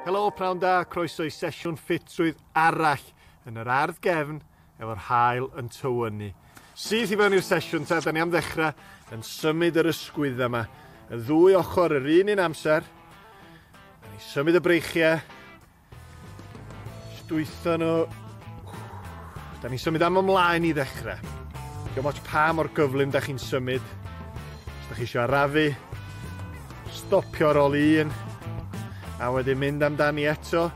Helo, pnawn da, croeso i sesiwn ffitrwydd arall yn yr ardd gefn efo'r haul yn tywynnu. Syth i fewn i'r sesiwn ta, da ni am ddechrau yn symud yr ysgwydd yma. Y ddwy ochr yr un un amser. Da ni symud y breichiau. Stwytho nhw. Da ni'n symud am ymlaen i ddechrau. Diolch ots pa mor gyflym da chi'n symud. Os da chi eisiau arafu, stopio ar ôl un, a wedyn mynd amdani eto.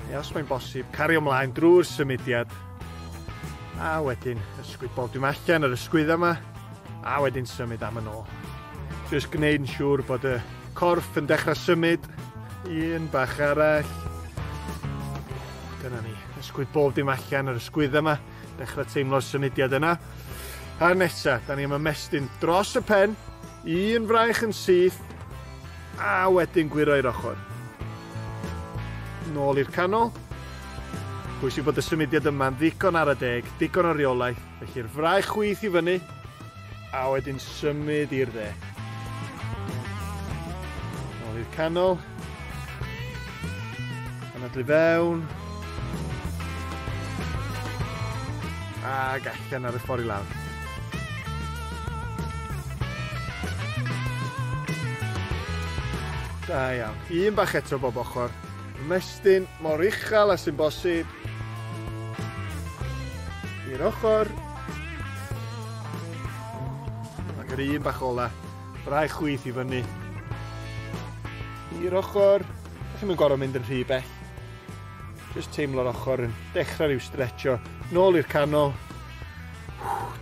Neu os mae'n bosib, cario ymlaen drwy'r symudiad. A wedyn ysgwyd bob dim allan yr ysgwydda yma, a wedyn symud am yn ôl. Just gwneud yn siŵr bod y corff yn dechrau symud. Un bach arall. Dyna ni. Ysgwyd bob dim allan yr ysgwydda yma. Dechrau teimlo'r symudiad yna. A'r nesa, da ni am ymestyn dros y pen, un fraich yn syth, a wedyn gwyro i'r ochr. Nôl i'r canol. Pwysig bod y symudiad yma'n ddigon ar y deg, digon o reolaeth, felly'r fraich chwith i fyny, a wedyn symud i'r dde. Nôl i'r canol. Anadlu fewn. Ac allan ar y ffordd i lawr. Da iawn. Un bach eto bob ochr. Ymestyn mor uchel a sy'n bosib. I'r ochr. Ac yr un bach ola. Braich chwith i fyny. I'r ochr. Da chi'n gorfod mynd yn rhy bell. Just teimlo'r ochr yn dechrau rhyw stretcho. Nôl i'r canol.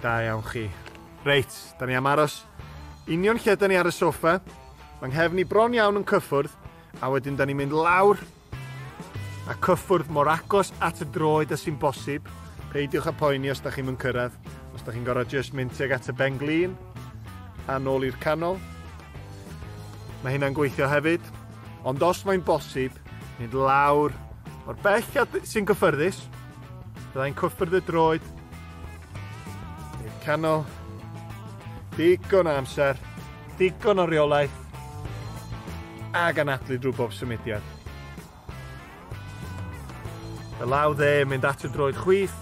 Da iawn chi. Reit, da ni am aros union lle da ni ar y soffa. Mae nghefn i bron iawn yn cyffwrdd, a wedyn da ni'n mynd lawr a cyffwrdd mor agos at y droed â sy'n bosib. Peidiwch â poeni os da chi'n mynd cyrraedd. Os da chi'n gorfod just mynd tuag at y ben glin a nôl i'r canol. Mae hynna'n gweithio hefyd. Ond os mae'n bosib, mynd lawr mor bell a sy'n gyffyrddus. Byddai'n cyffwrdd y droed i'r canol. Digon o amser, digon o reolaeth, ag anadlu drwy bob symudiad. Y law dde yn mynd at y droed chwith,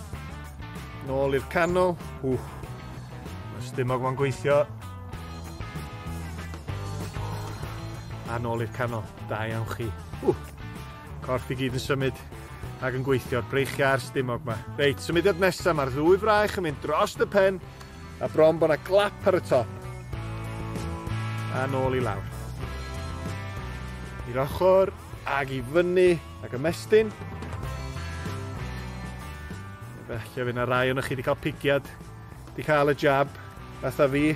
nôl i'r canol. Mae'r stumog ma'n gweithio. A nôl i'r canol. Da iawn chi. Corff i gyd yn symud ac yn gweithio'r breichiau a'r stumog ma. Reit, symudiad nesaf, mae'r ddwy fraich yn mynd dros y pen a bron bod 'na glap ar y top. A nôl i lawr. I'r ochr ag i fyny ag ymestyn. Felly fydd yna rai ohonoch chi wedi cael pigiad, wedi cael y jab, fatha fi.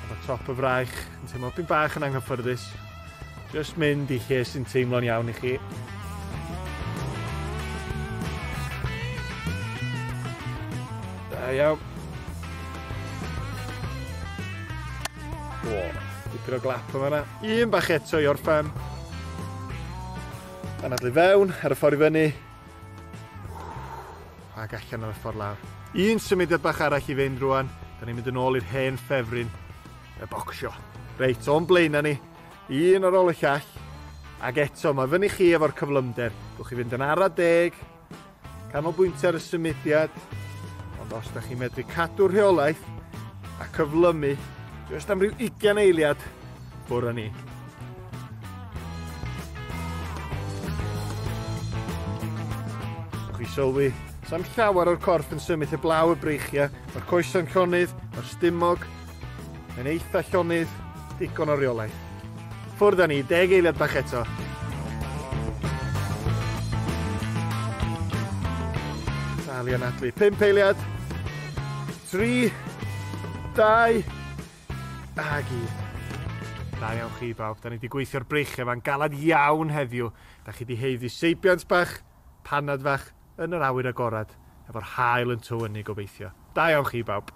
Mae top y fraich yn teimlo pyn bach yn anghyffyrddus. Just mynd i lle sy'n teimlo'n iawn i chi. Da iawn. O, dipyn o glap yma yna. Un bach eto i orffen. Anadlu fewn ar y ffordd i fyny. Ac allan ar y ffordd lawr. Un symudiad bach arall i fynd rwan. Da ni'n mynd yn ôl i'r hen ffefryn, y bocsio. Reit, o'n blaenau ni. Un ar ôl y llall. Ac eto, mae fyny chi efo'r cyflymder. Gwch chi fynd yn ara deg, canolbwyntio ar y symudiad, ond os da chi'n medru cadw'r rheolaeth a cyflymu, jyst am ryw 20 eiliad, ffwrdd â ni. Gwch chi sylwi, sa'm llawer o'r corff yn symud heblaw y breichiau, mae'r coesau'n llonydd, mae'r stumog yn eitha llonydd, digon o reolaeth. Ffwrdd â ni, 10 eiliad bach eto. Dal i anadlu. 5 eiliad. 3, 2, ag 1. Da iawn chi bawb. Da ni wedi gweithio'r breichiau ma'n galad iawn heddiw. Da chi wedi haeddu seibiant bach, panad fach, yn yr awyr agorad, efo'r haul yn tywynnu gobeithio. Da iawn chi bawb.